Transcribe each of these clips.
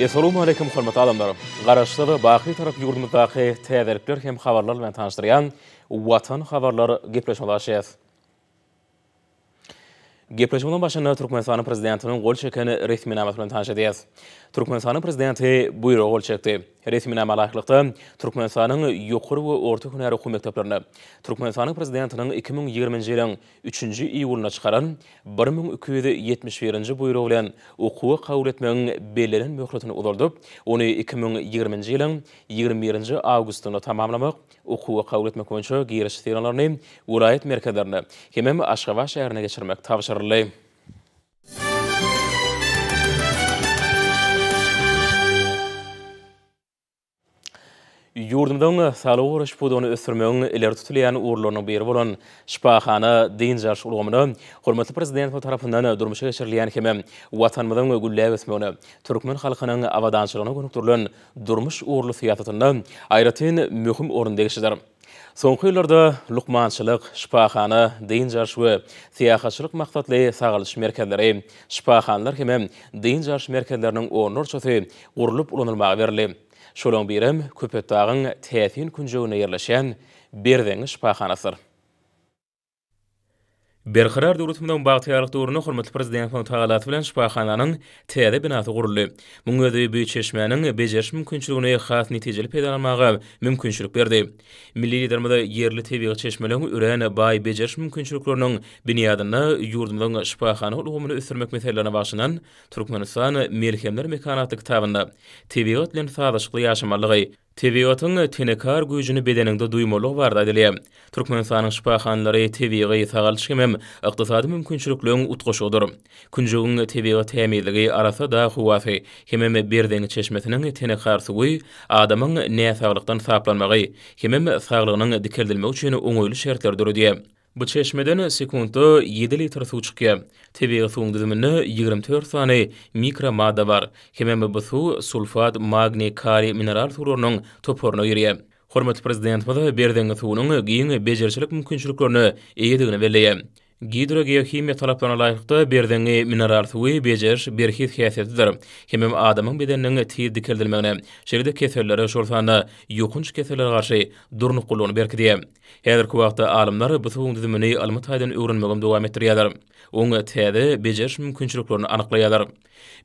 Essalawmaleýkim hormatly adamlar! Garaşsyz, baky Bitarap ýurdumyzdaky täzelikler hem habarlar bilen tanyşdyrýan Watan habarlar gepleşigimizi açýas. Gepleşigimiziň başynda Türkmenistanyň Prezidentiniň gol çeken resminamasy bilen tanyş edýäs. Türkmenistanyň Prezidenti buýruga gol çekdi. Resminama laýyklykda, Türkmenistanyň ýokary we orta hünär okuw mekdeplerinde Türkmenistanyň Prezidentiniň 2020-nji ýylyň üçünji iýulynda çykaran 1271-nji buýrugy bilen okuwa kabul etmegiň bellenen möhletini uzaldyp, ony 2020-nji ýylyň 21-nji awgustynda tamamlamak, Okuwa kabul etmek boýunça giriş synaglaryny welaýat merkezlerinde hemem Aşgabat şäherinde geçirmek tabşyryldy. Ýurdumyzyň saglygy goraýyş pudagyny ösdürmegiň ileri tutulýan ugurlarynyň biri bolan şypahana dynç alyş ulgamyna hormatly Prezidentimiz tarapyndan durmuşa geçirilýän hemem Watanymyzyň gülläp ösmegine, türkmen halkynyň abadançylygyna gönükdirilen durmuş ugurly syýasatynda aýratyn möhüm orun degişlidir. Soňky ýyllarda lukmançylyk, şypahana, dynç alyş we syýahatçylyk maksatly sagaldyş merkezleri, şypahanalar hemem dynç alyş merkezleriniň onlarçasy gurlup ulanylmaga berildi. Şolaryň birem Köpetdagyň täsin künjeginde ýerleşýän Berzeňňi şypahanasydyr. Berkarar döwletimiziň bagtyýarlyk döwründe hormatly Prezidentimiziň tagallasy bilen şypahananyň täze binasy guruldy. Munuň özi bu çeşmäniň bejeriş mümkinçiligini has netijeli peýdalanmaga mümkinçilik berdi. Milli Liderimiz ýerli tebigy çeşmeleriň örän baý bejeriş mümkinçilikleriniň binýadynda ýurdumyzyň şypahana ulgamyny ösdürmek meselelerine bagyşlanan Türkmenistan, melhemler mekany atly kitabynda tebigat bilen sazlaşykly ýaşamalydygy, Tebigatyň tenekar güýjüni bedeniňde duýmalygy barada aýdylýar. Türkmenistanyň şypahanalary tebigy, sagaldyş hemem ykdysady mümkinçilikleriň utgaşygydyr. Künjegiň tebigy tämizligi, arassa dag howasy hemem Berzeňňi çeşmesiniň tenekar suwy adamyň näsaglykdan saplanmagy hemem saglygynyň dikeldilmegi üçin oňaýly şertleri döredýär. Bu çeşmeden sekuntda ýedi litr suw çykýar. Tebigy suwuň düzüminde 24 sany mikro madda bar. Hemem bu suw sulfat, magniý, kaliý mineral suwlarynyň toparyna girýär. Hormatly Prezidentimiz Berzeňňi suwunyň giň bejerijilik mümkinçiliklerine eýedigini belleýär. Gidrogeohimiýa talaplaryna laýyklykda Berzeňňi mineral suwy bejeriş berhiz häsiýetlidir. Hemem adamyň bedeniniň tiz dikeldilmegine, şeýle-de kesellere, şol sanda ýokanç kesellere garşy durnuklylygyny berkidýär. Häzirki wagtda alymlar bu suwuň düzümini ylmy taýdan öwrenmegem dowam etdirýärler. Oň täze bejeriş mümkinçiliklerini anyklaýarlar.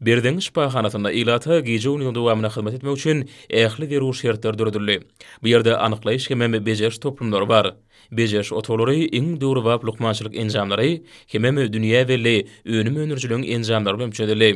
Berzeňňi şypahanasynda ilata gije-gündiziň dowamynda hyzmat etmek üçin ähli zerur şertler döredildi. Bu ýerde anyklaýyş hemem bejeriş toplumlary bar. Bejeriş otaglary iň döwrebap lukmançylyk enjamlary hemem dünýä belli önüm öndürijileriň enjamlary bilen üpjün edildi.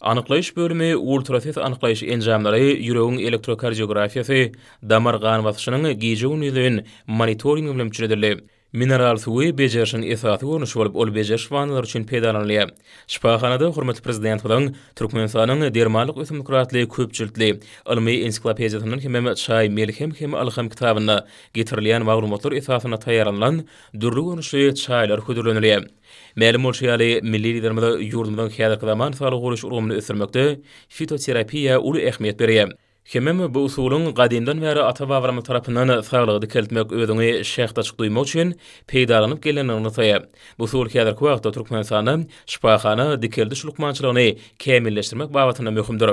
Anyklaýyş bölümi ultrases anyklaýyş enjamlary, ýüregiň elektrokardiografiýasy, damar gan basyşynyň gije-gündizleýin monitoringi bilen üpjün edildi. Mineral suwy bejerişiň esasy görnüşi bolup, ol bejeriş wannalary üçin peýdalanylýar. Şypahanada hormatly Prezidentimiziň Türkmenistanyň dermanlyk ösümlikleri atly köp jiltli ylmy ensiklopediýasyndan hemem Çaý, melhem hem ylham kitabynda getirilýän maglumatlar esasynda taýýarlanylan dürli görnüşli çaýlar hödürlenilýär. Mälim bolşy ýaly, milli Liderimiz ýurdumyzyň häzirki zaman saglygy goraýyş ulgamyny ösdürmekde fitoterapiýa uly ähmiýet berýär. Hemem bu usulyň gadymdan bäri ata-babalarymyz tarapyndan saglygy dikeltmek, özüňi şähdaçyk duýmak üçin peýdalanyp gelnendigini nygtaýar. Bu usul häzirki wagtda Türkmenistanda şypahana dikeldiş lukmançylygyny kämilleşdirmek babatynda möhümdir.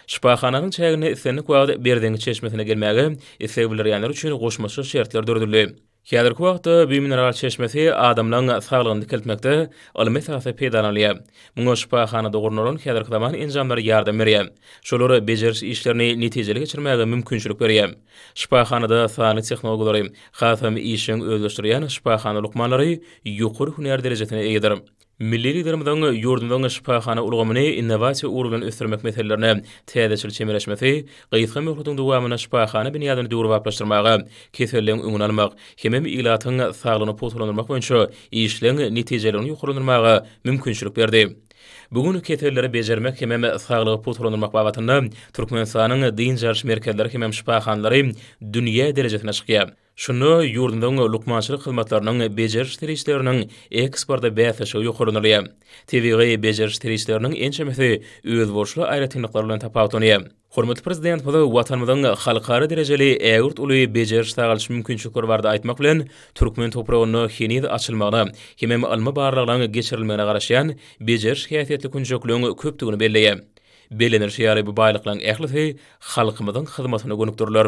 Şypahananyň çäginde islendik wagt Berzeňňi çeşmesine gelmäge isleg bildirýänler üçin goşmaça şertler döredildi. Häzirki wagtda bu mineral çeşmesi adamlaryň saglygyny dikeltmekde ylmy esasda peýdalanylýar. Muňa şypahanada gurnalan häzirki zaman enjamlary ýardam berýär. Şolar bejeriş işlerini netijeli geçirmäge mümkinçilik berýär. Şypahanada sanly tehnologiýalary hasam işjeň özleşdirýän şypahana lukmanlary ýokary hünär derejesine eýedir. Milli Liderimiziň ýurdumyzyň şypahana ulgamyny innowasiýa ugry bilen ösdürmek meselelerine täzeçil çemeleşmesi gysga möhletiň dowamynda şypahana binýadyny döwrebaplaşdyrmaga, keselleň öňüni almak hemem ilatyň saglygyny pugtalandyrmak boýunça işleň netijeliligini ýokarlandyrmaga mümkinçilik berdi. Bu gün keselleri bejermek hemem saglygy pugtalandyrmak babatynda Türkmenistanyň dynç alyş merkezleri hemem şypahanalary dünýä derejesine çykýar. Şunda ýurdumyzyň lukmançylyk hyzmatlarynyň, bejeriş serişdeleriniň eksporta bäsleşigi ýokarlanylýar. Tebigy bejeriş serişdeleriniň ençemesi özboluşly aýratynlyklary bilen tapawutlanýar. Hormatly Prezidentimiz Watanymyzyň halkara derejeli ägirt uly bejeriş-sagaldyş mümkinçilikleri barada aýtmak bilen, türkmen topragynda heniz açylmagyna hemem ylmy barlaglaryň geçirilmegine garaşýan bejeriş häsiýetli künjekleriň köpdügini belleýär. Bellenilişi ýaly, bu baýlyklaryň ählisi halkymyzyň hyzmatyna gönükdiriler.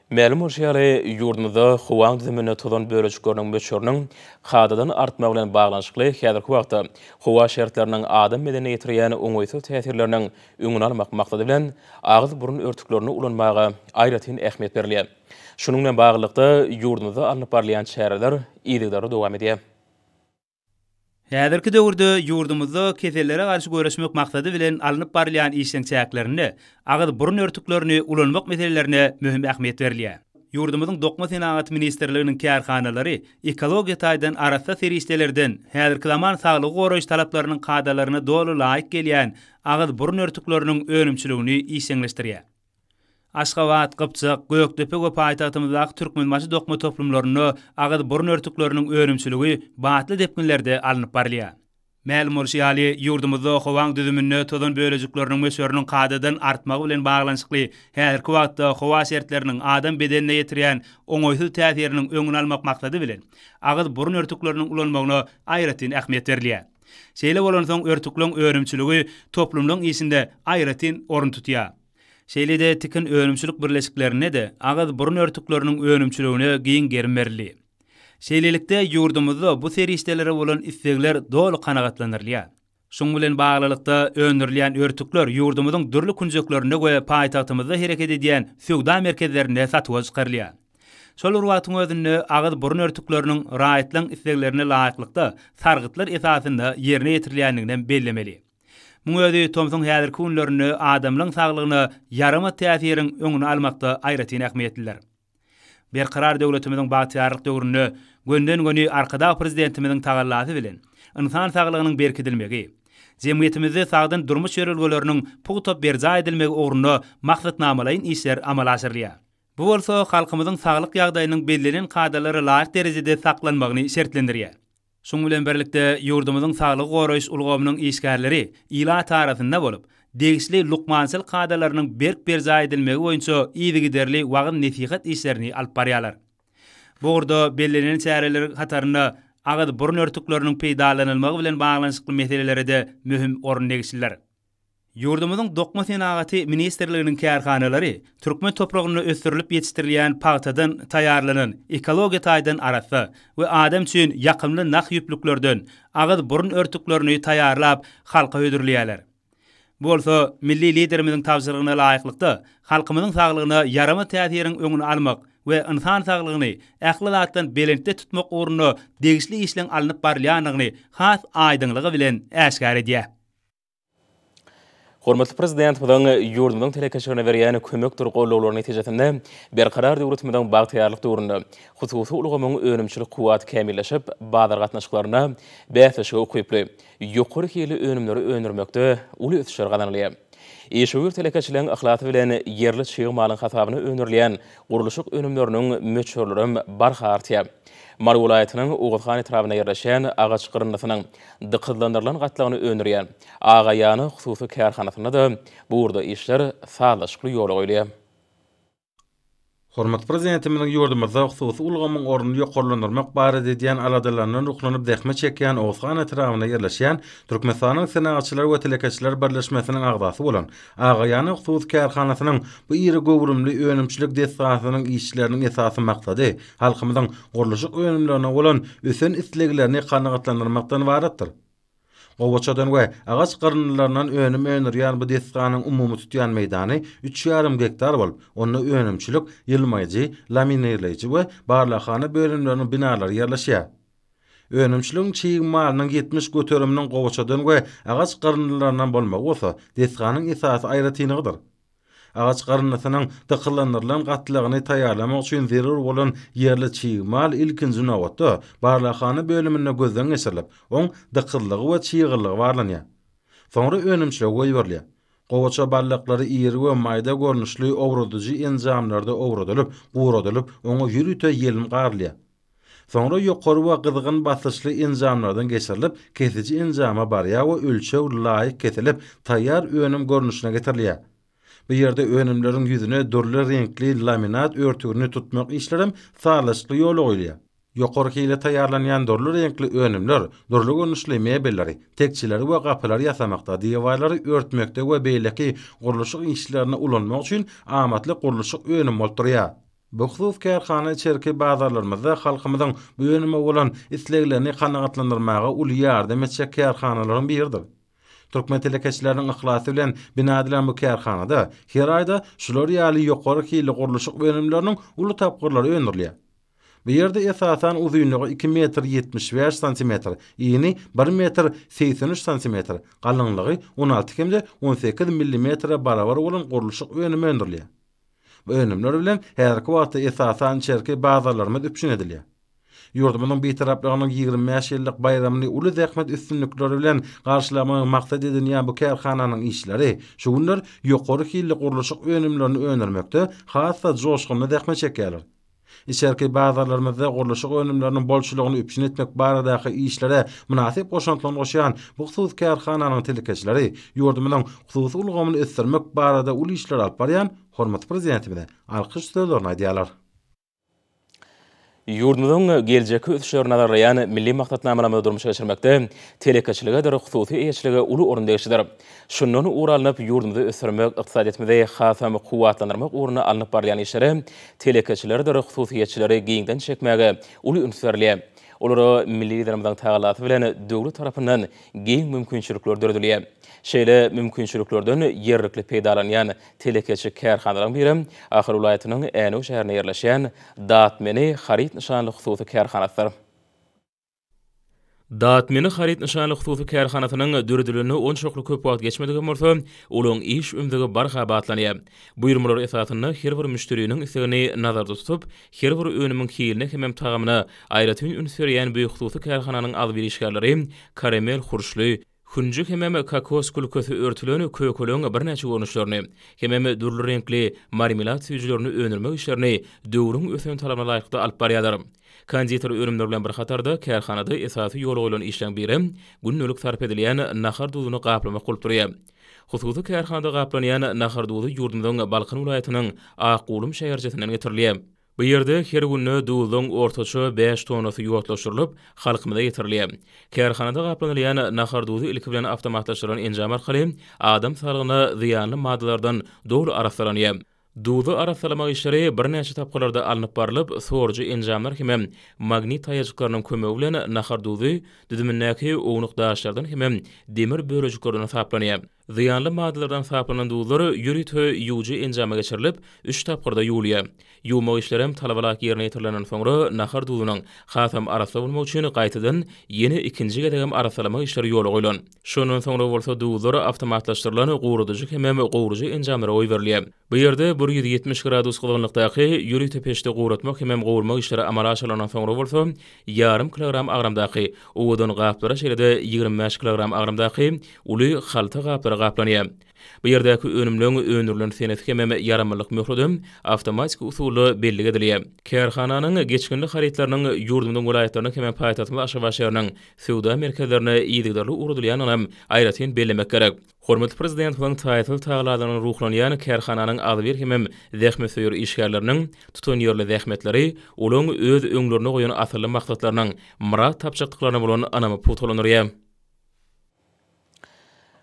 Mälim bolşy ýaly, ýurdumyzda howaň düzüminde tozan bölejikleriniň möçberiniň kadadan artmagy bilen baglanyşykly häzirki wagtda howa şertleriniň adam bedenine ýetirýän oňaýsyz täsirleriniň öňüni almak maksady bilen, agyz-burun örtüklerini ulanmaga aýratyn ähmiýet berilýär. Şunuň bilen baglylykda, ýurdumyzda alnyp barylýan çäreler yzygiderli dowam edýär. Häzirki döwürde ýurdumyzda kesellere garşy göreşmek maksady bilen alnyp barylýan işleň çäklerinde agyz-burun örtüklerini ulanmak meselelerine möhüm ähmiýet berilýär. Ýurdumyzyň Dokma senagaty ministrliginiň kärhanalary ekologiýa taýdan arassa serişdelerden häzirki zaman saglygy goraýyş talaplarynyň kadalaryna doly laýyk gelýän agyz-burun örtükleriniň önümçiligini işjeňleşdirýär. Aşgabat, Gypjak, Gökdepe we paýtagtymyzdaky Türkmenbaşy dokma toplumlarynda agyz-burun örtükleriniň önümçiligi batly depginlerde alnyp barylýar. Mälim bolşy ýaly, ýurdumyzda howaň düzüminde tozan bölejikleriniň möçberiniň kadadan artmagy bilen baglanyşykly häzirki wagtda howa şertleriniň adam bedenine ýetirýän oňaýsyz täsiriniň öňüni almak maksady bilen, agyz-burun örtükleriniň ulanmagyna aýratyn ähmiýet berilýär. Şeýle bolansoň, örtükleň önümçiligi toplumlaň işinde aýratyn orun tutýar. Şeýle-de tikin önümçilik birleşiklerinde-de agyz-burun örtükleriniň önümçiligine giň gerim berildi. Şeýlelikde, ýurdumyzda bu serişdelere bolan islegler doly kanagatlandyrylýar. Şunuň bilen baglylykda, öndürilýän örtükler ýurdumyzyň dürli künjeklerinde we paýtagtymyzda hereket edýän söwda merkezlerinde satuwa çykarylýar. Şol bir wagtyň özünde, agyz-burun örtükleriniň raýatlaryň isleglerine laýyklykda sargytlar esasynda ýerine ýetirilýändiginem bellemeli. Muň özi tomsuň häzirki günlerinde adamlaryň saglygyna ýaramaz täsiriň öňüni almakda aýratyn ähmiýetlidir. Berkarar döwletimiziň bagtyýarlyk döwründe gönden-göni Arkadag Prezidentimiziň tagallasy bilen ynsan saglygynyň berkidilmegi, jemgyýetimizde sagdyn durmuş ýörelgeleriniň pugta berjaý edilmegi ugrunda maksatnamalaýyn işler amala aşyrylýar. Bu bolsa halkymyzyň saglyk ýagdaýynyň bellenen kadalara laýyk derejede saklanmagyny şertlendirýär. Şunuň bilen birlikde, ýurdumyzyň saglygy goraýyş ulgamynyň işgärleri ilat arasynda bolup, degişli lukmançylyk kadalarynyň berk berjaý edilmegi boýunça yzygiderli wagyz-nesihat işlerini alyp barýarlar. Bu ugurda bellenen çäreleriň hatarynda agyz-burun örtükleriniň peýdalanylmagy bilen baglanyşykly meselelere-de möhüm orun degişlidir. Ýurdumyzyň Dokma senagaty ministrliginiň kärhanalary türkmen topragynda ösdürilip ýetişdirilýän pagtadan taýýarlanan ekologiýa taýdan arassa we adam üçin ýakymly nah ýüplüklerden agyz-burun örtüklerini taýýarlap, halka hödürleýärler. Bu bolsa milli Liderimiziň tabşyrygyna laýyklykda, halkymyzyň saglygyna ýaramaz täsiriň öňüni almak we ynsan saglygyny ähli zatdan belentde tutmak ugrunda degişli işleň alnyp barylýandygyny has aýdyňlygy bilen äşgär edýär. Hormatly Prezidentimiziň ýurdumyzyň telekeçilerine berýän kömekdir goldawlary netijesinde Berkarar döwletimiziň bagtyýarlyk döwründe hususy ulgamyň önümçilik kuwwaty kämilleşip, bazar gatnaşyklarynda bäsleşige ukyply, ýokary hilli önümleri öndürmekde uly ösüşler gazanylýar. Işewür telekeçiligiň yhlasy bilen ýerli çig malyň hasabyna öndürilýän gurluşyk önümleriniň möçberlerem barha artýar. Mary welaýatynyň Oguzhan etrabynda ýerleşýän agaç gyryndysynyň dykyzlandyrylan gatlagyny öndürýän Agaýana hususy kärhanasynda-da bu ugurda işler sazlaşykly ýola goýulýar. Hormatly Prezidentimiziň ýurdumyzda hususy ulgamyň ornuny ýokarlandyrmak barada edýän aladalaryndan ruhlanyp zähmet çekýän Oguzhan etrabynda ýerleşýän Türkmenistanyň Senagatçylar we telekeçiler birleşmesiniň agzasy bolan Agaýana hususy kärhanasynyň bu iri göwrümli önümçilik desgasynyň işçileriniň esasy maksady halkymyzyň gurluşyk önümlerine bolan ösen isleglerini kanagatlandyrmakdan ybaratdyr. Gowaçadan we agaç gyryndylaryndan önüm öndürýän bu desganyň umumy tutýan meýdany üç ýarym gektar bolup, onda önümçilik, ýylmaýjy, laminirleýji we barlaghana bölümleriniň binalary ýerleşýär. Önümçiligiň çig malynyň 70 göteriminiň gowaçadan we agaç gyryndylaryndan bolmagy bolsa desganyň esasy aýratynlygydyr. Agaç garyndysynyň dykyzlandyrylan gatlagyny taýýarlamak üçin zerur bolan ýerli çig mal ilkinji nobatda barlaghana bölüminde gözden geçirilip, oň dykyzlygy we çyglylygy barlanýar. Soňra önümçilige goýberilýär. Gowaça baldaklary iri we maýda görnüşli owradyjy enjamlarda owradylyp, guradylyp, oňa ýörite ýelim garylýar. Soňra ýokary we gyzgyn basyşly enjamlardan geçirilip, kesiji enjama barýar we ölçeg laýyk kesilip, taýýar önüm görnüşine getirilýär. Bu ýerde önümleriň ýüzüne dürli reňkli laminat örtügini tutmak işlerem sazlaşykly ýola goýulýar. Ýokary hilli taýýarlanýan dürli reňkli önümler dürli görnüşli mebelleri, tekjeleri we gapylary ýasamakda, diwarlary örtmekde we beýleki gurluşyk işlerinde ulanmak üçin amatly gurluşyk önümi bolup durýar. Bu hususy kärhana içerki bazarlarymyzda halkymyzyň bu önüme bolan isleglerini kanagatlandyrmaga uly ýardam etjek kärhanalaryň biridir. Türkmen telekeçileriniň yhlasy bilen bina edilen bu kärhanada her aýda şular ýaly ýokary hilli gurluşyk önümleriniň uly tapgyrlary öndürilýär. Bu ýerde esasan uzynlygy iki metr 75 santimetr, ini bir metr 83 santimetr, galyňlygy 16 hem-de 18 millimetre barabar bolan gurluşyk önümi öndürilýär. Bu önümler bilen häzirki wagtda esasan içerki bazarlarymyz üpjün edilýär. Ýurdumyzyň Bitaraplygynyň 25 ýyllyk baýramyny uly zähmet üstünlikleri bilen garşylamagy maksat edinýän bu kärhananyň işçileri şu günler ýokary hilli gurluşyk önümlerini öndürmekde has-da joşgunly zähmet çekýärler. Içerki bazarlarymyzda gurluşyk önümleriniň bolçulygyny üpjün etmek baradaky işlere mynasyp goşantlaryny goşýan bu hususy kärhananyň telekeçileri ýurdumyzyň hususy ulgamyny ösdürmek barada uly işleri alyp barýan hormatly Prezidentimize alkyş sözlerini aýdýarlar. Ýurdumyzyň geljekki ösüşlerini nazarlaýan milli maksatnamalarymyzy durmuşa geçirmekde telekeçiligedir hususy eýeçilige uly orun degişlidir. Şundan ugur alnyp, ýurdumyzy ösdürmek, ykdysadyýetimizi hasam kuwwatlandyrmak ugrunda alnyp barylýan işlere telekeçileridir hususyýetçileri giňden çekmäge uly üns berilýär. Olara milli Liderimiziň tagallasy bilen döwlet tarapyndan giň mümkinçilikler döredilýär. Şeýle mümkinçiliklerden ýerlikli peýdalanýan telekeçi kärhanalaryň birem Ahal welaýatynyň Änew şäherinde ýerleşýän Datmeni haryt nyşanly hususy kärhanasydyr. Datmeni haryt nyşanly hususy kärhanasynyň döredilenine onçakly köp wagt geçmedigem bolsa, olaryň iş ümzügi barha batlanýar. Buýurmalar esasynda her bir müşderiniň islegini nazarda tutup, her bir önümiň hiline hemem tagamyna aýratyn üns berýän bu hususy kärhananyň agzybir işgärleri karamel hurşly, Hünji hemem kokos külkesi örtülen kökeleň birnäçe görnüşlerini, hemem dürli reňkli marmelad süýjülerini öndürmek işlerini döwrüň ösen talabyna laýyklykda alyp barýarlar. Konditer önümleri bilen bir hatarda, kärhanada esasy ýola goýlan işleň birem gündelik sarp edilýän nahar duzuny gaplamak bolup durýar. Hususy kärhanada gaplanýan nahar duzy ýurdumyzyň Balkan welaýatynyň Akgulum şäherçesinden getirilýär. Bu ýerde her günde duzuň ortaça bäş tonnasy ýodlaşdyrylyp, halkymyza ýetirilýär. Kärhanada gaplanylýan nahar duzy ilki bilen awtomatlaşdyrylan enjam arkaly adam saglygyna zyýanly maddalardan doly arassalanýar. Duzy arassalamak işleri birnäçe tapgyrlarda alnyp barlyp, sorujy enjamlar hemem magnit taýajyklarynyň kömegi bilen nahar duzy düzümindäki ownuk daşlardan hemem demir bölejiklerden saplanýar. Zyýanly maddalardan saplanan duzlar ýörite ýuwujy enjama geçirilip, üç tapgyrda ýuwulýar. Ýuwmak işlerem talabalaýyk ýerine ýetirilenden soňra nahar duzunyň hasam arassa bolmagy üçin gaýtadan ýene ikinji gezegem arassalamak işleri ýola goýlan. Şondan soňra bolsa duzlar awtomatlaşdyrylan guradyjy hemem gowrujy enjamlara goýberilýär. Bu ýerde 170 gradus gyzgynlykdaky ýörite peçde guratmak hemem gowurmak işleri amala aşyrylandan soňra bolsa, ýarym kilogram agramdaky owadan gaplara şeýle-de 25 kilogram agramdaky uly halta gaplara gaplanýar. Bu ýerdäki önümleň öndürilen senesi hemem ýaramlylyk möhledem awtomatiki usulda bellik edilýär. Kärhananyň geçginli harytlarynyň ýurdumyzyň welaýatlaryna hemem paýtagtymyz Aşgabat şäheriniň söwda merkezlerine yzygiderli ugradylýandygyny aýratyn bellemek gerek. Hormatly Prezidentimiziň taýsyz tagallalaryna ruhlanýan kärhananyň agzybir hemem zähmetsöýer işgärleriniň tutanýerli zähmetleri olaryň öz öňlerinde goýan asylly maksatlarynyň myrat tapjakdyklaryna bolan ynamy pugtalandyrýar.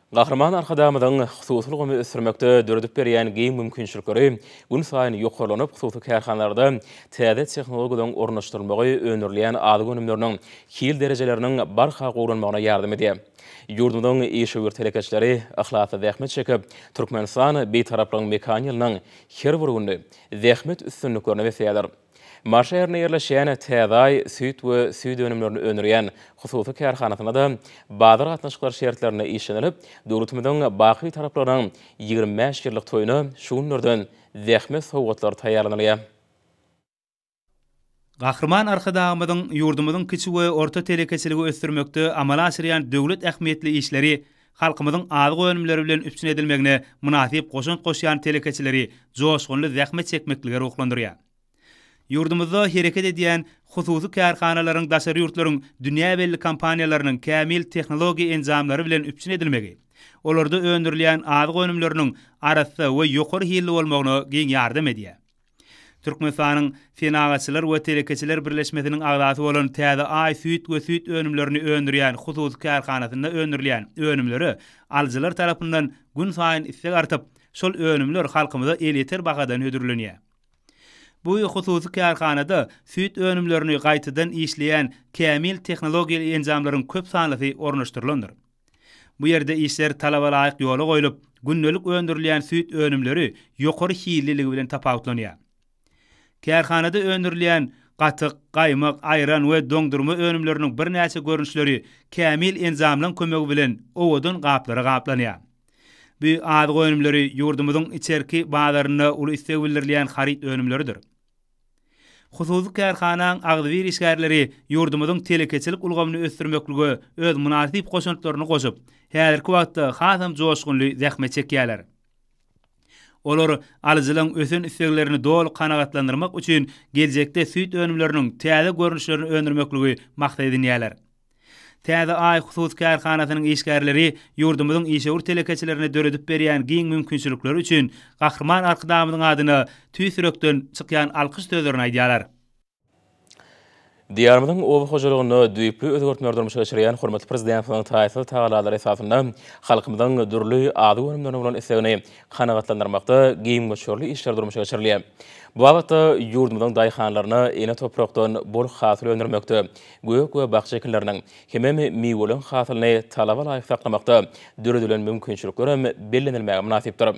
Gahryman Arkadagymyzyň hususy ulgamy ösdürmekde döredip berýän giň mümkinçilikleri günsaýyn ýokarlanyp, hususy kärhanalarda täze tehnologiýalaryň ornaşdyrylmagy öndürilýän azyk önümleriniň hil derejeleriniň barha gowulanmagyna ýardam edýär. Ýurdumyzyň işewür telekeçileri yhlasly zähmet çekip, Türkmenistan Bitaraplygyň mekan ýylynyň her bir gününi zähmet üstünliklerine besleýärler. Mary şäherinde ýerleşýän Täze Aý süýt we süýt önümlerini öndürýän hususy kärhanasynda-da bazar gatnaşyklary şertlerinde işlenilip, döwletimiziň baky Bitaraplygynyň 25 ýyllyk toýuna şu günlerden zähmet sowgatlary taýýarlanylýar. Gahryman Arkadagymyzyň ýurdumyzyň kiçi we orta telekeçiligi ösdürmekde amala aşyrýan döwlet ähmiýetli işleri halkymyzyň azyk önümleri bilen üpjün edilmegine mynasyp goşant goşýan telekeçileri joşgunly zähmet çekmeklige ruhlandyrýar. Ýurdumyzda hereket edýän hususy kärhanalaryň daşary ýurtlaryň dünýä belli kompaniýalarynyň kämil tehnologiýa enjamlary bilen üpjün edilmegi, olarda öndürilýän azyk önümleriniň arassa we ýokary hilli bolmagyna giň ýardam edýär. Türkmenistanyň Senagatçylar we telekeçiler birleşmesiniň agzasy bolan Täze Aý süýt we süýt önümlerini öndürýän hususy kärhanasynda öndürilýän önümlere alyjylar tarapyndan günsaýyn isleg artyp, şol önümler halkymyza elýeter bahadan hödürlenýär. Bu hususy kärhanada süýt önümlerini gaýtadan işleýän kämil tehnologiýaly enjamlaryň köp sanlysy ornaşdyrylandyr. Bu ýerde işler talaba laýyk ýola goýlup, gündelik öndürilýän süýt önümleri ýokary hilliligi bilen tapawutlanýar. Kärhanada öndürilýän gatyk, gaýmak, aýran we doňdurma önümleriniň birnäçe görnüşleri kämil enjamlaryň kömegi bilen owadan gaplara gaplanýar. Bu azyk önümleri ýurdumyzyň içerki bazarynda uly isleg bildirilýän haryt önümleridir. Hususy kärhanaň agzybir işgärleri ýurdumyzyň telekeçilik ulgamyny ösdürmeklige öz mynasyp goşantlaryny goşup, häzirki wagtda hasam joşgunly zähmet çekýärler. Olar alyjylaryň ösen isleglerini doly kanagatlandyrmak üçin geljekde süýt önümleriniň täze görnüşlerini öndürmekligi maksat edinýärler. Täze Aý hususy kärhanasynyň işgärleri ýurdumyzyň işewür telekeçilerine döredip berýän giň mümkinçilikleri üçin Gahryman Arkadagymyzyň adyna tüýs ýürekden çykýan alkyş sözlerini aýdýarlar. Diýarymyzyň oba hojalygynda düýpli özgertmeleri durmuşa geçirýän hormatly Prezidentimiziň taýsyz tagallalary esasynda halkymyzyň dürli azyk önümlerine bolan islegini kanagatlandyrmakda giň möçberli işler durmuşa geçirilýär. Bu babatda ýurdumyzyň daýhanlaryna ene toprakdan bol hasyl öndürmekde, gök we bakja ekinleriniň hemem miweleriň hasylyny talaba laýyk saklamakda döredilen mümkinçiliklerem bellenilmäge mynasypdyr.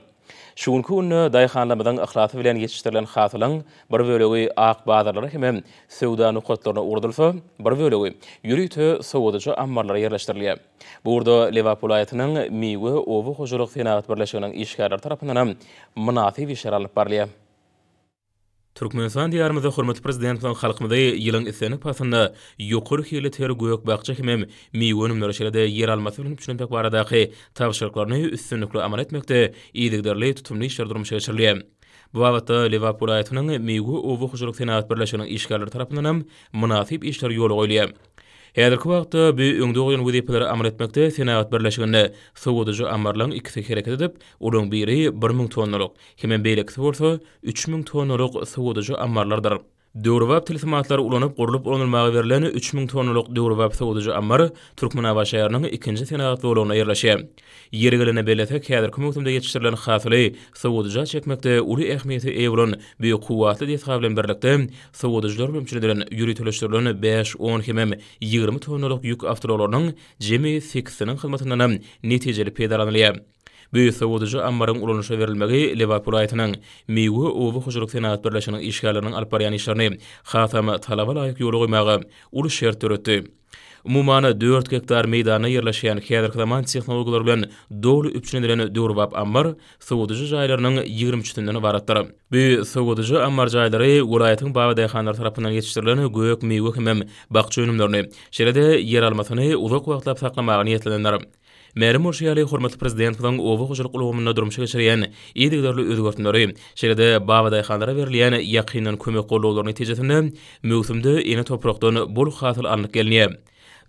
Şu günki günde daýhanlarymyzyň yhlasy bilen ýetişdirilen hasylyň bir bölegi ak bazarlara hemem söwda nokatlaryna ugradylsa, bir bölegi ýörite sowadyjy ammarlara ýerleşdirilýär. Bu ugurda Lebap welaýatynyň Miwe oba hojalyk senagat birleşiginiň işgärleri tarapyndanam mynasyp işler alnyp barylýar. Türkmenistan Diýarymyzda hormatly Prezidentimiziň halkymyzy ýylyň islendik paslynda ýokary hilli ter gök-bakja hemem miwe önümleri şeýle-de ýeralmasy bilen üpjün etmek baradaky tabşyryklaryny üstünlikli amal etmekde yzygiderli tutumly işler durmuşa geçirilýär. Bu babatda Lebap welaýatynyň Miwe oba hojalyk senagat birleşiginiň işgärleri tarapyndanam mynasyp işler ýola goýulýar. Häzirki wagtda bu öňde goýlan wezipeleri amal etmekde senagat birleşiginde sowadyjy ammarlaryň ikisi hereket edip, olaryň biri 1000 tonnalyk, hemem beýlekisi bolsa 3000 tonnalyk sowadyjy ammarlardyr. Döwrebap tilsimatlary ulanyp gurlup ulanylmaga berlen 3000 tonnalyk döwrebap sowadyjy ammar Türkmenabat şäheriniň ikinji senagat zolagynda ýerleşýär. Ýeri gelende bellesek, häzirki möwsümde ýetişdirilen hasyly sowadyja çekmekde uly ähmiýete eýe bolan bu kuwwatly desga bilen birlikde, sowadyjylar bilen üpjün edilen ýöriteleşdirilen bäş, on hemem 20 tonnalyk ýük awtoulaglarynyň jemi sekizsiniň hyzmatyndanam netijeli peýdalanylýar. Bu sowadyjy ammaryň ulanyşa berilmegi Lebap welaýatynyň Miwe oba hojalyk senagat birleşiginiň işgärleriniň alyp barýan işlerini hasam talaba laýyk ýola goýmaga uly şert döretdi. Umuman, dört gektar meýdanda ýerleşýän häzirki zaman tehnologiýalar bilen doly üpjün edilen döwrebap ammar sowadyjy jaýlarynyň 20 üçüsinden ybaratdyr. Bu sowadyjy ammar jaýlary welaýatyň babadaýhanlary tarapyndan ýetişdirilen gök-miwe hemem bakja önümlerini, şeýle-de ýeralmasyny uzak wagtlap saklamaga niýetlenendir. Mälim bolşy ýaly, hormatly Prezidentimiziň oba hojalyk ulgamynda durmuşa geçirýän yzygiderli özgertmeleri, şeýle-de babadaýhanlara berilýän ýakyndan kömek-goldawlary netijesinde möwsümde ene toprakdan bol hasyl alnyp gelinýär.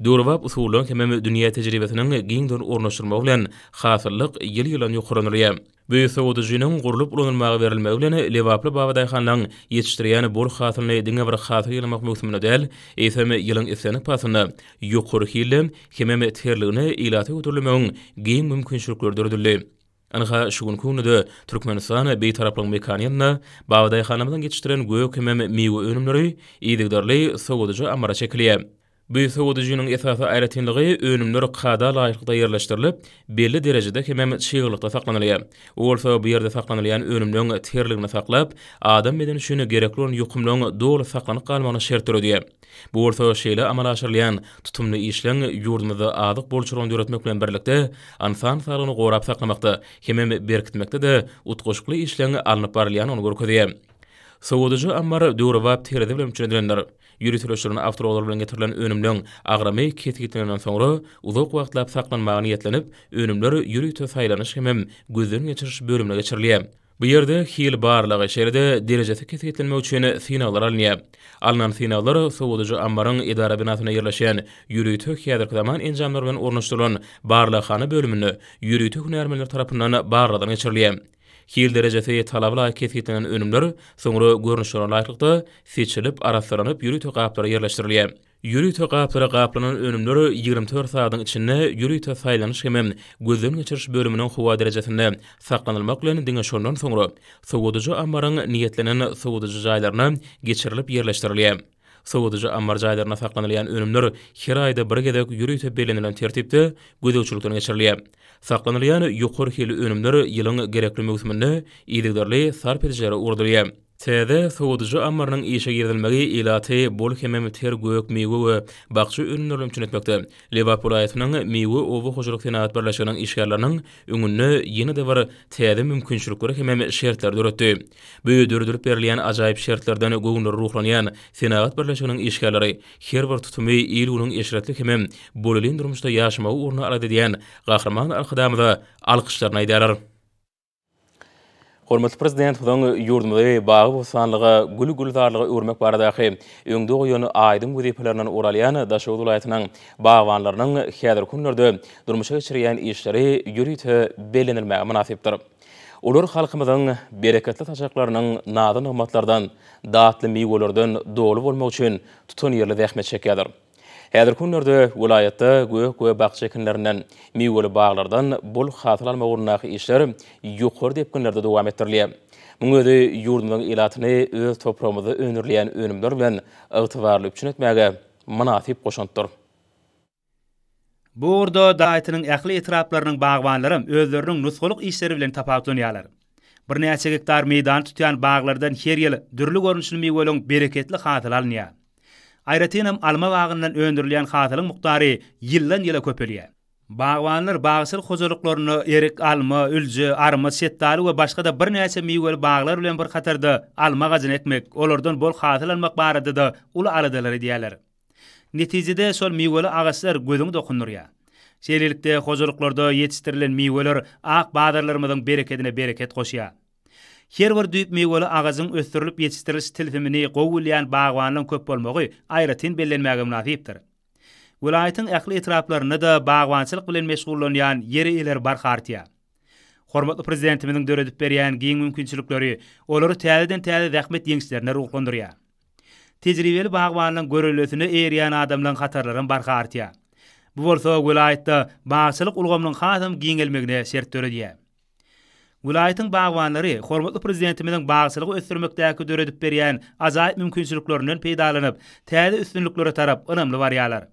Döwrebap usullaryň hemem dünýä tejribesiniň giňden ornaşdyrylmagy bilen hasyllyk ýyl-ýyldan ýokarlanylýar. Bu sowadyjynyň gurlup ulanylmaga berilmegi bilen lebaply babadaýhanlaryň ýetişdirýän bol hasylyny diňe bir hasyl ýygnamak möwsüminde däl, eýsem, ýylyň islendik paslynda ýokary hilli hemem terligine ilata hödürlemegiň giň mümkinçilikleri döredildi. Ynha, şu günki günde-de Türkmenistan Bitaraplygyň mekany ýylynda babadaýhanlarymyzyň ýetişdiren gök hemem miwe önümleri yzygiderli sowadyjy ammara çekilýär. Bu sowadyjynyň esasy aýratynlygy önümler kada laýyklykda ýerleşdirilip, belli derejede hemem çyglykda saklanylýar. Bu bolsa bu ýerde saklanylýan önümleň terligini saklap, adam bedeni üçin gerekli bolan ýokumlaryň doly saklanyp galmagyna şert döredýär. Bu bolsa şeýle amala aşyrylýan tutumly işleň ýurdumyzda azyk bolçulygyny döretmek bilen birlikde, ynsan saglygyny gorap saklamakda hemem berkitmekde-de utgaşykly işleň alnyp barylýandygyny görkezýär. Sowadyjy ammar döwrebap terezi bilen üpjün edilendir. Ýöriteleşdirilen awtoulaglar bilen getirilen önümleň agramy kesgitlenenden soňra, uzak wagtlap saklanmaga niýetlenip, önümler ýörite saýlanyş hemem gözden geçiriş bölümine geçirilýär. Bu ýerde hil barlagy, şeýle-de derejesi kesgitlenmek üçin synaglar alynýar. Alnan synaglar sowadyjy ammaryň edara binasynda ýerleşýän ýörite häzirki zaman enjamlar bilen ornaşdyrylan barlaghana bölüminde ýörite hünärmenler tarapyndan barlagdan geçirilýär. Hil derejesi talaba laýyk kesgitlenen önümler soňra görnüşlerine laýyklykda seçilip, arassalanyp, ýörite gaplara ýerleşdirilýär. Ýörite gaplara gaplanan önümler 24 sagadyň içinde ýörite saýlanyş hemem gözden geçiriş bölüminiň howa derejesinde saklanylmak bilen diňe şondan soňra sowadyjy ammaryň niýetlenen sowadyjy jaýlaryna geçirilip ýerleşdirilýär. Sowadyjy ammar jaýlarynda saklanylýan önümler her aýda bir gezek ýörite bellenilen tertipde gözegçilikden geçirilýär. Saklanylýan ýokary hilli önümler ýylyň gerekli möwsüminde yzygiderli sarp edijilere ugradylýar. Täze sowadyjy ammarynyň işe girizilmegi ilaty bol hemem ter gök miwe we bakja önümleri bilen üpjün etmekde Lebap welaýatynyň Miwe oba hojalyk senagat birleşiginiň işgärleriniň öňünde ýene-de bir täze mümkinçilikleri hemem şertleri döretdi. Bu döredilip berilýän ajaýyp şertlerden göwünleri ruhlanýan senagat birleşiginiň işgärleri her bir tutumy il-günüň eşretli hemem bolelin durmuşda ýaşamagy ugrunda alada edýän Gahryman Arkadagymyza alkyşlaryny aýdýarlar. Hormatly Prezidentimiziň ýurdumyzy bagy-bossanlyga, gül-gülzarlyga öwürmek baradaky öňde goýan aýdyň wezipelerinden ugur alýan Daşoguz welaýatynyň bagbanlarynyň häzirki günlerde durmuşa geçirýän işleri ýörite bellenilmäge mynasypdyr. Olar halkymyzyň bereketli saçaklarynyň nazy-nygmatlardan, datly miwelerden doly bolmagy üçin tutanýerli zähmet çekýärler. Häzirki günlerde welaýatda gök we bakja ekinlerinden, miweli baglardan bol hasyl almak ugrundaky işler ýokary depginlerde dowam etdirilýär. Munuň özi ýurdumyzyň ilatyny öz topragymyzda öndürilýän önümler bilen ygtybarly üpjün etmäge mynasyp goşantdyr. Bu ugurda welaýatynyň ähli etraplarynyň bagbanlaram özleriniň nusgalyk işleri bilen tapawutlanýarlar. Birnäçe gektar meýdany tutýan baglardan her ýyl dürli görnüşli miweliň bereketli hasyly alynýar. Aýratynam alma bagyndan öndürilýän hasylyň mukdary ýyldan-ýyla köpelýär. Bagbanlar bagçylyk hojalyklarynda erik, alma, ülje, armyt, şetdaly we başga-da birnäçe miweli baglar bilen bir hatarda alma agajyny ekmek, olardan bol hasyl almak barada-da uly aladalar edýärler. Netijede şol miweli agaçlar gözüňi dokundyrýar. Şeýlelikde, hojalyklarda ýetişdirilen miweler ak bazarlarymyzyň berekedine bereket goşýar. Her bir düýp miweli agajyň ösdürilip ýetişdiriliş tilsimini gowy bilýän bagbanlaryň köp bolmagy aýratyn bellenmäge mynasypdyr. Welaýatyň ähli etraplarynda-da bagbançylyk bilen meşgullanýan ýer eýeleri barha artýar. Hormatly Prezidentimiziň döredip berýän giň mümkinçilikleri olary täzeden-täze zähmet ýeňişlerine ruhlandyrýar. Tejribeli bagbanlaryň göreldesine eýerýän adamlaryň hatarlaram barha artýar. Bu bolsa welaýatda bagçylyk ulgamynyň hasam giňelmegine şert döredýär. Welaýatyň bagbanlary hormatly Prezidentimiziň bagçylygy ösdürmekdäki döredip berýän ajaýyp mümkinçiliklerinden peýdalanyp, täze üstünliklere tarap ynamly barýarlar.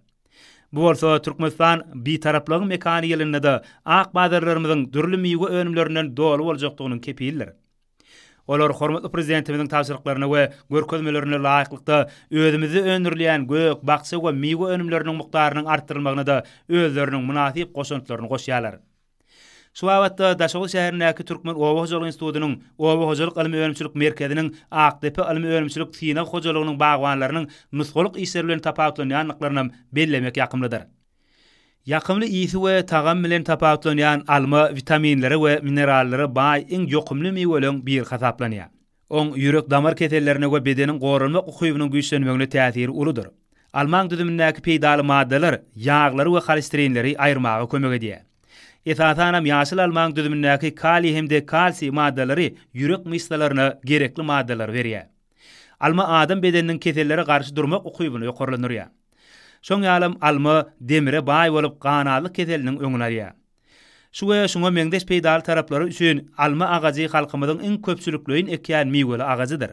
Bu bolsa Türkmenistan Bitaraplygyň mekany ýylynda-da ak bazarlarymyzyň dürli miwe önümlerinden doly boljakdygynyň kepilidir. Olar hormatly Prezidentimiziň tabşyryklaryna we görkezmelerine laýyklykda özümizde öndürilýän gök, bakja we miwe önümleriniň mukdarynyň artdyrylmagyna-da özleriniň mynasyp goşantlaryny goşýarlar. Şu babatda Daşoguz şäherindäki Türkmen oba hojalyk institutynyň Oba hojalyk ylmy-önümçilik merkeziniň Akdepe ylmy-önümçilik synag hojalygynyň bagbanlarynyň nusgalyk işleri bilen tapawutlanýandyklarynam bellemek ýakymlydyr. Ýakymly ysy we tagamy bilen tapawutlanýan alma witaminlere we minerallara baý iň ýokumly miweleň biri hasaplanýar. Oň ýürek-damar kesellerine we bedeniň goranmak ukybynyň güýçlenmegine täsiri uludyr. Almaň düzümindäki peýdaly maddalar ýaglary we holesterinleri aýyrmaga kömek edýär. Esasanam ýaşyl almaň düzümindäki kaliý hem-de kalsiý maddalary ýürek myşsalaryna gerekli maddalary berýär. Alma adam bedeniniň kesellere garşy durmak ukybyny ýokarlandyrýar. Şoň ýalam alma demire baý bolup ganazlyk keseliniň öňüni alýar. Şu we şuňa meňzeş peýdaly taraplary üçin alma agajy halkymyzyň iň köpçülikleýin ekýän miweli agajydyr.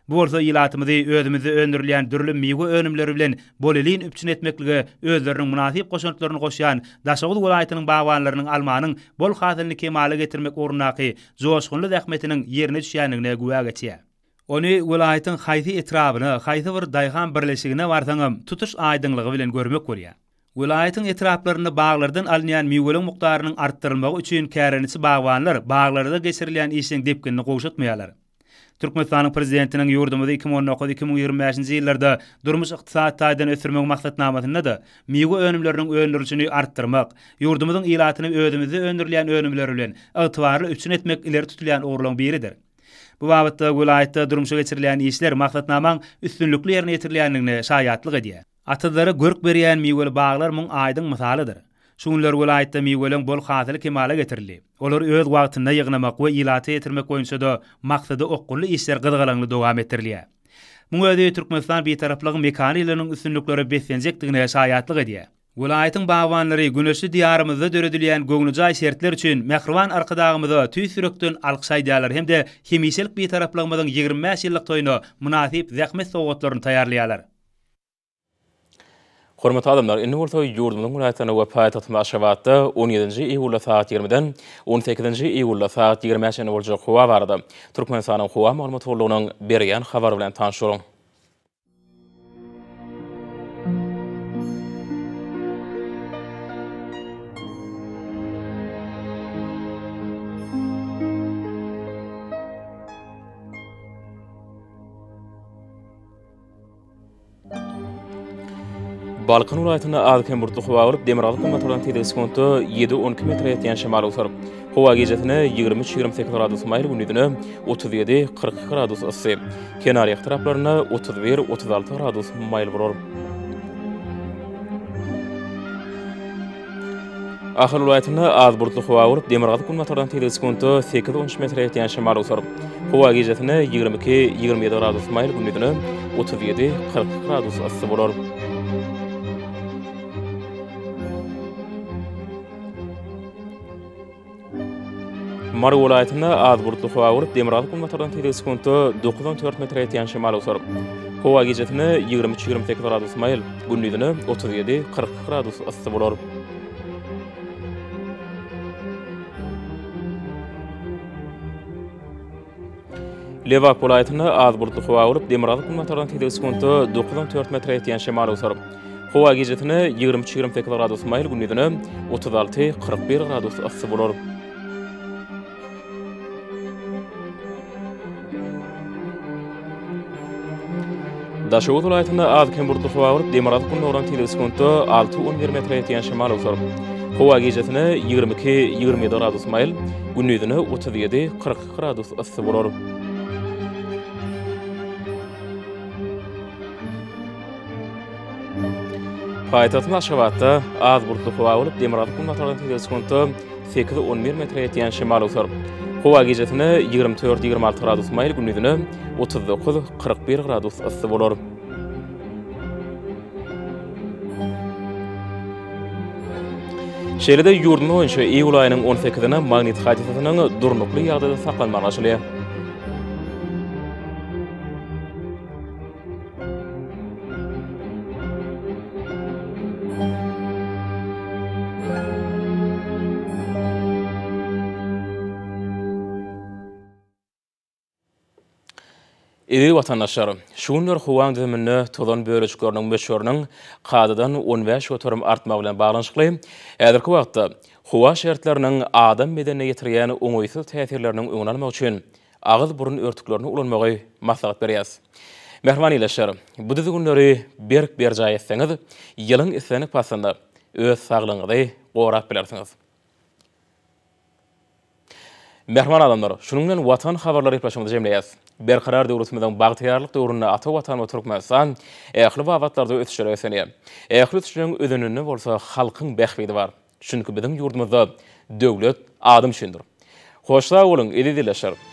Bu bolsa ilatymyzy özümizde öndürilýän dürli miwe önümleri bilen bolelin üpjün etmeklige özleriniň mynasyp goşantlaryny goşýan Daşoguz welaýatynyň bagbanlarynyň almanyň bol hasylyny kemala getirmek ugrundaky joşgunly zähmetiniň ýerine düşýändigine güwä geçýär. Ony welaýatyň haýsy etrabyna, haýsy bir daýhan birleşigine barsaňam, tutuş aýdyňlygy bilen görmek bolýar. Welaýatyň etraplarynda baglardan alynýan miweliň mukdarynyň artdyrylmagy üçin kärendeçi bagbanlar baglarda geçirilýän işiň depginini gowşatmaýarlar. Türkmenistanyň Prezidentiniň ýurdumyzy 2019, 2025-nji ýyllarda durmuş-ykdysady taýdan ösdürmegiň maksatnamasynda-da miwe önümleriniň öndürilişini artdyrmak, ýurdumyzyň ilatyny özümizde öndürilýän önümler bilen ygtybarly üpjün etmek ileri tutulýan ugurlaryň biridir. Bu babatda welaýatda durmuşa geçirilýän işler maksatnamaň üstünlikli ýerine ýetirilýändigine şaýatlyk edýär. Atyzlara görk berýän miweli baglar muň aýdyň mysalydyr. Şu günler welaýatda miweleň bol hasyly kemala getirildi. Olary öz wagtynda ýygnamak we ilata ýetirmek boýunça-da maksada okgunly işler gyzgalaňly dowam etdirilýär. Muň özi Türkmenistan Bitaraplygyň mekany ýylynyň üstünliklere beslenjekdigine şaýatlyk edýär. Welaýatyň bagbanlary güneşli Diýarymyzda döredilýän göwnejaý şertler üçin mähriban Arkadagymyza tüýs ýürekden alkyş aýdýarlar hem-de hemişelik Bitaraplygymyzyň 25 ýyllyk toýuna mynasyp zähmet sowgatlaryny taýýarlaýarlar. Hormatly adamlar, indi bolsa ýurdumyzyň welaýatlarynda we paýtagtymyz Aşgabatda on ýedinji iýulda sagat ýigrimiden on sekizinji iýulda sagat ýigrimä çenli boljak howa barada Türkmenistanyň Howa maglumat gullugynyň berýän habary bilen tanyş boluň. Balkan welaýatynda az-kem bulutly howa bolup, demirgazyk-günbatardan tizligi sekuntda ýedi-on iki metre ýetýän şemal öwser. Howa gijesine 23-28 gradus maýyl, gündizine 37-42 gradus yssy. Kenarýaka taraplarynda 31-36 gradus maýyl bolar. Ahal welaýatynda az bulutly howa bolup, demirgazyk-günbatardan tizligi sekuntda sekiz-on üç metre ýetýän şemal öwser. Howa gijesine 22, 27 gradus maýyl, gündizine 37, 42 gradus yssy bolar. Mary welaýatynda az bulutly howa bolup, demirgazyk-günbatardan tizligi sekuntda dokuz-on dört metre ýetýän şemal öwser. Howa gijesine 23-28 gradus maýyl, gündizine 37-42 gradus yssy bolar. Lebap welaýatynda az bulutly howa bolup, demirgazyk-günbatardan tizligi sekuntda dokuz-on dört metre ýetýän şemal öwser. Howa gijesine 23-28 gradus maýyl, gündizine 36-41 gradus yssy bolar. Daşoguz welaýatynda az-kem bulutly howa bolup, demirgazyk-gündogardan tizligi sekuntda alty-on bir metre ýetýän şemal öwser. Howa gijesine 22-27 gradus maýyl, gündizine 37-42 gradus yssy bolar. Paýtagtymyz Aşgabatda az bulutly howa bolup, demirgazyk-günbatardan tizligi sekuntda sekiz-on bir metre ýetýän şemal öwser. Howa gijesine 24-26 gradus maýyl, gündizine 39-41 gradus yssy bolar. Şeýle-de ýurdumyz boýunça iýul aýynyň on sekizine magnit hadysasynyň durnukly ýagdaýda saklanmagy garaşylýar. Eziz watandaşlar, şu günler howaň düzüminde tozan bölejikleriniň möçberiniň kadadan 15% artmagy bilen baglanyşykly, häzirki wagtda howa şertleriniň adam bedenine ýetirýän oňaýsyz täsirleriniň öňüni almak üçin agyz-burun örtüklerini ulanmagy maslahat berýäris. Mähriban ildeşler, bu düzgünleri berk berjaý etseňiz, ýylyň islendik paslynda öz saglygyňyzy gorap bilersiňiz. Mähriban adamlar, şunuň bilen Watan habarlary gepleşigimizi jemleýäris. Berkarar döwletimiziň bagtyýarlyk döwründe ata Watanymyz Türkmenistan ähli babatlarda ösüşlere beslenýär. Ähli ösüşleriň özeninde bolsa halkyň bähbidi bar. Çünki biziň ýurdumyzda döwlet adam üçindir. Hoş sag boluň, eziz ildeşler!